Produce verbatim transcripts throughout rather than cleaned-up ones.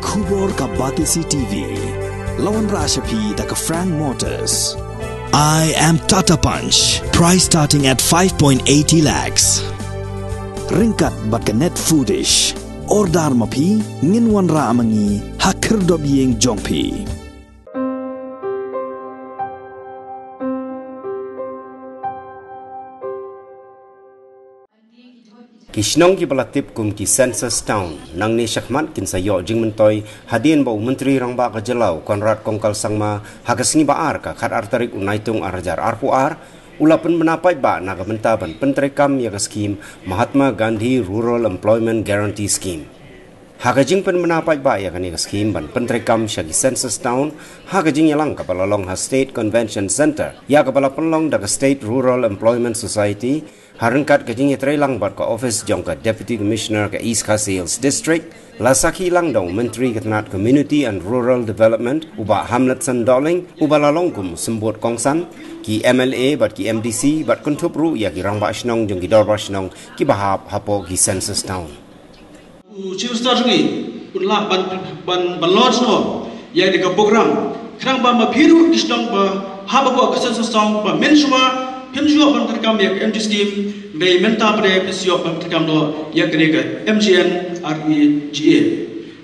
Khubor ka Batesi T V. La wanrah sha phi da ka Frank Motors. I am Tata Punch. Price starting at five point eighty lakhs. Ryngkat bad ka Net Foodish. Order ma phi, ngin wanrah ma ngi ha khyrdop ïing jong phi. Ki shnong kiba la tip kum ki Census Town, nangne shakhmat kin sa ïoh jingmyntoi hadien ba u Myntri Rangbah ka jylla u Conrad Kongkal Sangma ha ka sngi ba ar ka khatar tarik u Naitung ar hajar arphew ar, u la pynbna paidbah na ka bynta ban pyntreikam ïa ka skhim Mahatma Gandhi Rural Employment Guarantee Scheme. Ha ka jingpynbna paidbah ïa kane ka skhim ban pyntreikam sha ki Census Town, ha ka jingïalang kaba la long ha State Convention Centre, ïa kaba la pynlong da ka State Rural Employment Society, ha ryngkat ka jingïatreilang bad ka office jong ka Deputy Commissioner ka East Khasi Hills District, la sakhi lang da u Myntri ka tnat Community and Rural Development, u Bah Hamletson Dohling, uba la long kum u symbud kongsan, ki M L A bad ki M D C, bad kynthup ruh ïa ki rangbah shnong jong ki dorbar shnong kiba hap hapoh ki Census Town. U Chief Minister jong ngi un lah ban, ban, ban launch noh ïa kane ka program. Khnang ba ma phi ruh ki shnong ba hap hapoh ka Census Town ba mynshuwa phim ju ïoh ban treikam ïa ka M G scheme, hynrei mynta pat phi sa ïoh ban treikam noh ïa kane ka M G N R E G A.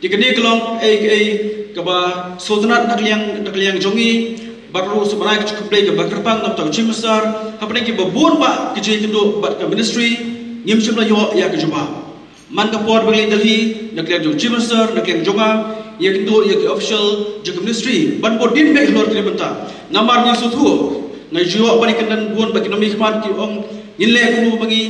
Te kane ka long kaei kaei kaba sngewtynnat na ka liang, na ka liang jong ngi. Bad ruh sa bnai ka jingkhublei kaba kyrpang na u Chief Minister, hapdeng kiba bun bah ki jingïakynduh bad ka ministry, ngim shym la ïoh ïa ka jubab. Man ka por ba ngi leit Delhi, na ka liang jong u Chief Minister, na ka liang jong nga, ïakynduh ïa ki official jong ka ministry ban bud dien beit halor kane ka bynta. Namar ngi sngewthuh, nga ju ïoh ban ïakynduh bun bad ki nongmihkhmat ki ong ngin leh kumno ba ngi,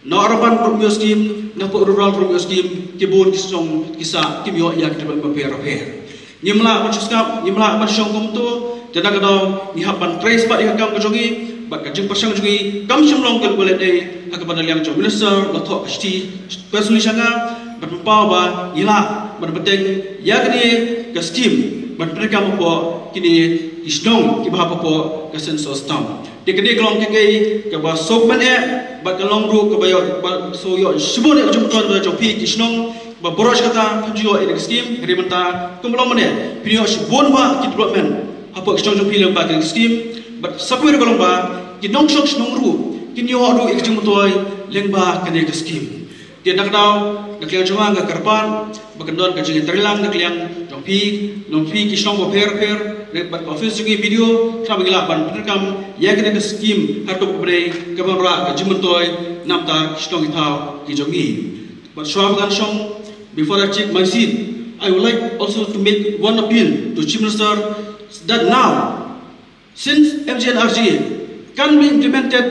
na urban ruh ym ïoh skim, na rural ruh ym ïoh skim, ki bun ki shnong ki sah kim ïoh ïa ki treatment bapher bapher. Ngim lah ban shu sngap, ngim lah ban shong kumto, te na ka daw ngi hap ban trei spat ïa ka kam ka jong ngi, bad ka jingpyrshang jong ngi kam shym long kaba leh dei, ha kaba na liang jong u Minister la thoh ka shithi press release sha nga, ban pynpaw ba ngi lah ban bteng ïa kane ka skim ban pynkam hapoh kine ki shnong kiba hap hapoh ka Census Town. Te kane ka long kaei kaei kaba sngewbha eh, bad ka long ruh kaba ïoh, ba sngewbha ïoh shibun ïa ka jingmyntoi jong phi ki shnong, ba baroh shi katta phin ju ïoh ïa ka skim, hynrei mynta kumba long mynne phin ïoh shibun bah ki development hapoh ki shnong jong phi lyngba ka skim, bad sa kawei ruh ka long ba ki nongshong shnong ruh kin ïoh ruh ïa ka jingmyntoi lyngba kane ka skim. Te na ka daw, na ka liang jong nga nga kyrpad ba kan don ka jingïatreilang na ka liang jong phi, jong phi ki shnong bapher bapher, bad ka office jong ngi B D O, khnang ba ngin lah ban pynkam ïa kane ka skim ha ka rukom kaba dei, kaba wanrah ka jingmyntoi na ka bynta ki shnong ki thaw ki jong ngi. Bad shuwa ba ngan shong, before I take my seat, I would like also to make one appeal to Chief Minister that now, since M G N R G A can be implemented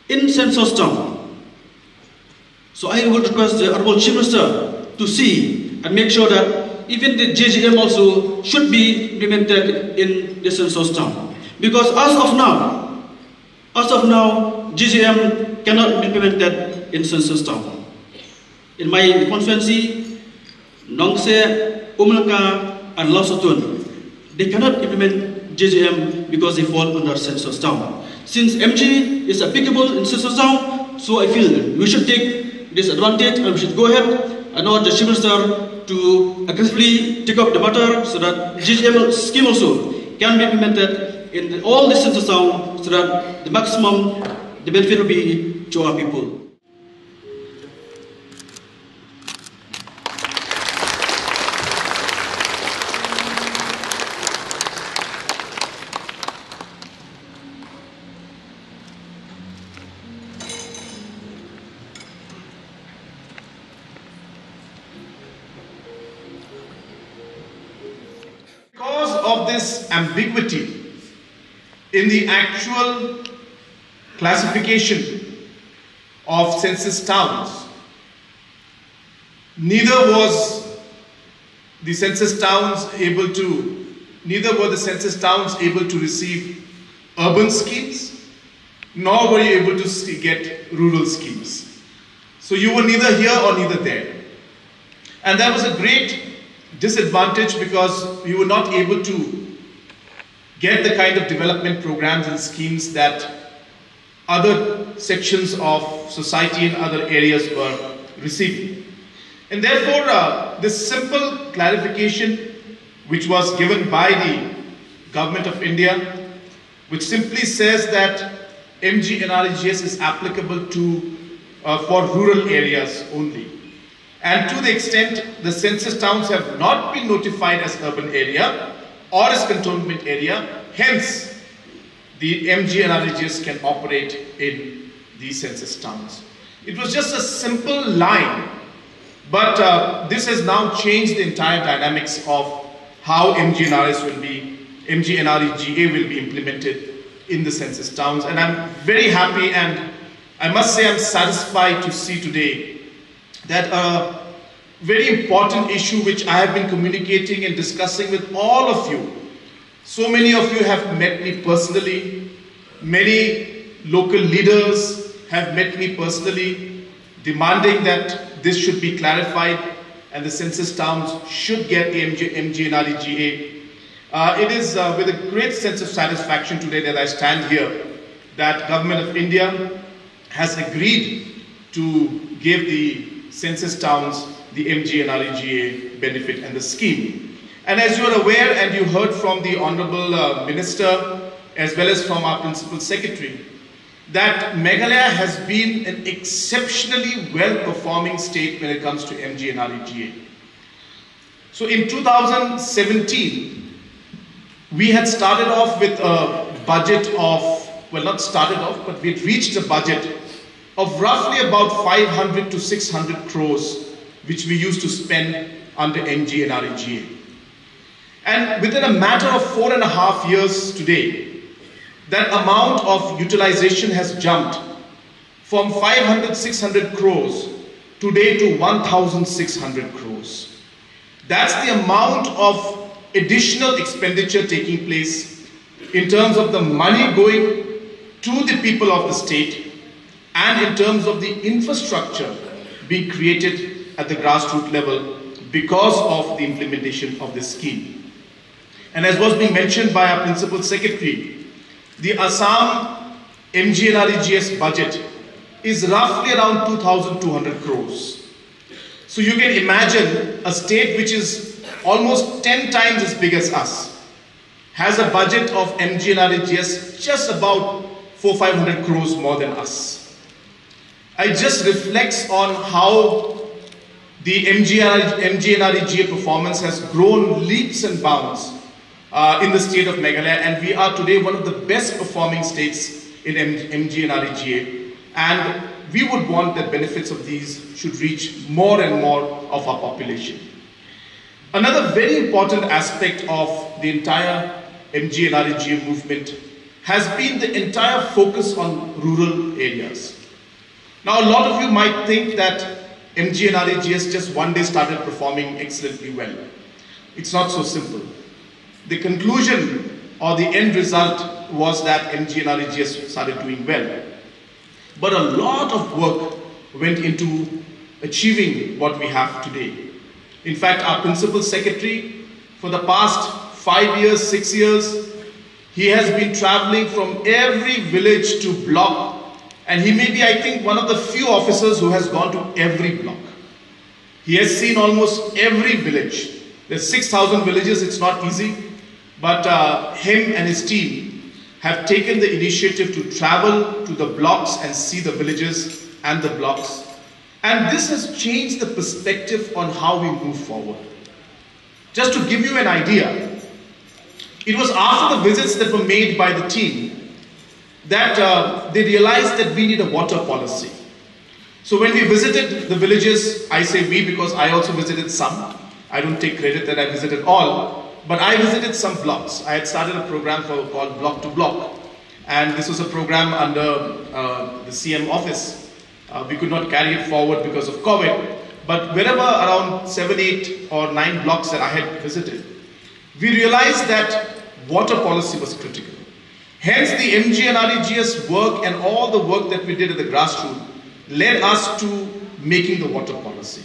in Census Town, so I would request the Honorable Chief Minister to see and make sure that even the J J M also should be implemented in the Census Town. Because as of now, as of now, J J M cannot be implemented in Census Town. In my constituency, Nongkseh, Umlanka, and Lawsotun, they cannot implement J J M because they fall under Census Town. Since M G is applicable in Census Town, so I feel we should take this advantage and we should go ahead and urge the Chief Minister to aggressively take up the matter so that J J M scheme also can be implemented in all the Census Town so that the maximum the benefit will be to our people. Because of this ambiguity in the actual classification of census towns, neither was the census towns able to, neither were the census towns able to receive urban schemes, nor were you able to s- get rural schemes. So you were neither here or neither there. And that was a great disadvantage because we were not able to get the kind of development programs and schemes that other sections of society and other areas were receiving. And therefore, uh, this simple clarification which was given by the Government of India, which simply says that M G N R E G S is applicable to, uh, for rural areas only. And to the extent the census towns have not been notified as urban area or as cantonment area, hence the M G N R E G S can operate in the census towns. It was just a simple line, but uh, this has now changed the entire dynamics of how M G N R S will be, M G N R E G A will be implemented in the census towns. And I'm very happy, and I must say I'm satisfied to see today that a very important issue which I have been communicating and discussing with all of you. So many of you have met me personally. Many local leaders have met me personally, demanding that this should be clarified and the census towns should get the M G, M G N R E G A. Uh, it is uh, with a great sense of satisfaction today that I stand here that Government of India has agreed to give the census towns the M G N R E G A benefit and the scheme. And as you are aware, and you heard from the Honorable uh, Minister as well as from our Principal Secretary, that Meghalaya has been an exceptionally well-performing state when it comes to M G N R E G A. So in two thousand seventeen, we had started off with a budget of, well, not started off, but we had reached a budget of roughly about five hundred to six hundred crores, which we used to spend under M G N R E G A. And within a matter of four and a half years today, that amount of utilization has jumped from five hundred, six hundred crores today to one thousand six hundred crores. That's the amount of additional expenditure taking place in terms of the money going to the people of the state and in terms of the infrastructure being created at the grassroots level because of the implementation of this scheme. And as was being mentioned by our Principal Secretary, the Assam M G N R E G S budget is roughly around two thousand two hundred crores. So you can imagine a state which is almost ten times as big as us has a budget of M G N R E G S just about four, five hundred crores more than us. It just reflects on how the M G N R E G A performance has grown leaps and bounds uh, in the state of Meghalaya, and we are today one of the best performing states in M G N R E G A, and we would want that benefits of these should reach more and more of our population. Another very important aspect of the entire M G N R E G A movement has been the entire focus on rural areas. Now, a lot of you might think that M G N R E G S just one day started performing excellently well. It's not so simple. The conclusion or the end result was that M G N R E G S started doing well. But a lot of work went into achieving what we have today. In fact, our principal secretary, for the past five years, six years, he has been traveling from every village to block, and he may be, I think, one of the few officers who has gone to every block. He has seen almost every village. There's six thousand villages, it's not easy, but uh, him and his team have taken the initiative to travel to the blocks and see the villages and the blocks. And this has changed the perspective on how we move forward. Just to give you an idea, it was after the visits that were made by the team that uh, they realized that we need a water policy. So when we visited the villages, I say we because I also visited some. I don't take credit that I visited all, but I visited some blocks. I had started a program for, called Block to Block, and this was a program under uh, the C M office. Uh, we could not carry it forward because of COVID, but wherever around seven, eight, or nine blocks that I had visited, we realized that water policy was critical. Hence, the M G N R E G S work and all the work that we did at the grassroots led us to making the water policy.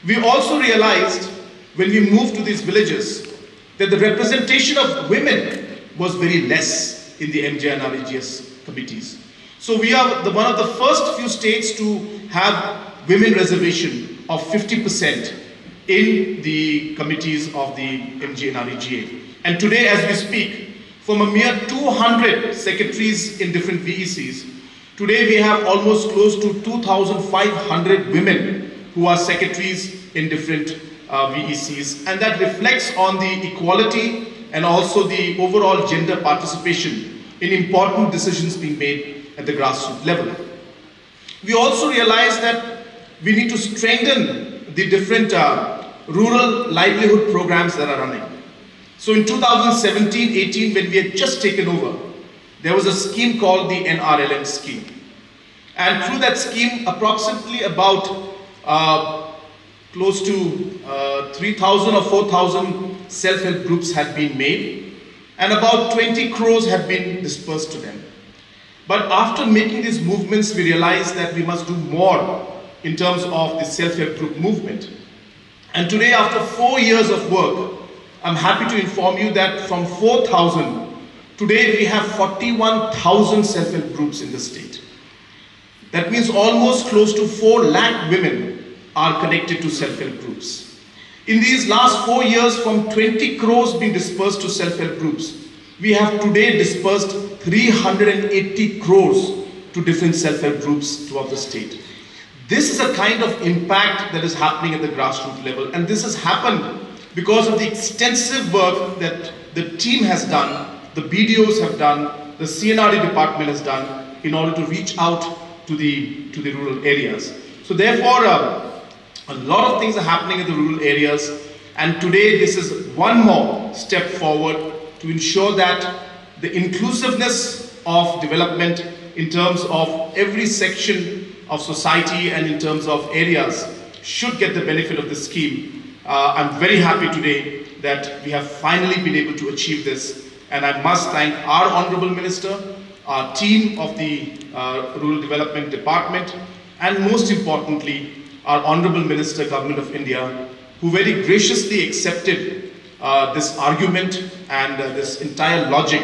We also realized when we moved to these villages that the representation of women was very less in the M G N R E G S committees. So we are the, one of the first few states to have women reservation of fifty percent in the committees of the M G N R E G A. And today, as we speak, from a mere two hundred secretaries in different V E Cs, today we have almost close to two thousand five hundred women who are secretaries in different uh, V E Cs. And that reflects on the equality and also the overall gender participation in important decisions being made at the grassroots level. We also realize that we need to strengthen the different uh, rural livelihood programs that are running. So in two thousand seventeen eighteen, when we had just taken over, there was a scheme called the N R L M scheme. And through that scheme, approximately about uh, close to uh, three thousand or four thousand self help groups had been made, and about twenty crores had been dispersed to them. But after making these movements, we realized that we must do more in terms of the self help group movement. And today, after four years of work, I'm happy to inform you that from four thousand, today we have forty-one thousand self help groups in the state. That means almost close to four lakh women are connected to self help groups. In these last four years, from twenty crores being dispersed to self help groups, we have today dispersed three hundred eighty crores to different self help groups throughout the state. This is a kind of impact that is happening at the grassroots level, and this has happened because of the extensive work that the team has done, the B D Os have done, the C and R D department has done in order to reach out to the to the rural areas. So therefore, uh, a lot of things are happening in the rural areas, and today this is one more step forward to ensure that the inclusiveness of development in terms of every section of society and in terms of areas should get the benefit of the scheme. Uh, I'm very happy today that we have finally been able to achieve this, and I must thank our Honorable Minister, our team of the uh, Rural Development Department, and most importantly, our Honorable Minister, Government of India, who very graciously accepted uh, this argument and uh, this entire logic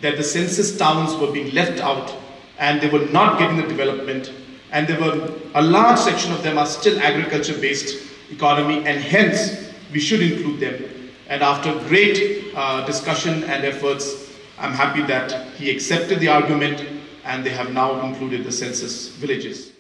that the census towns were being left out and they were not getting the development, and there were a large section of them are still agriculture-based economy, and hence we should include them. And after great uh, discussion and efforts, I'm happy that he accepted the argument and they have now included the census villages.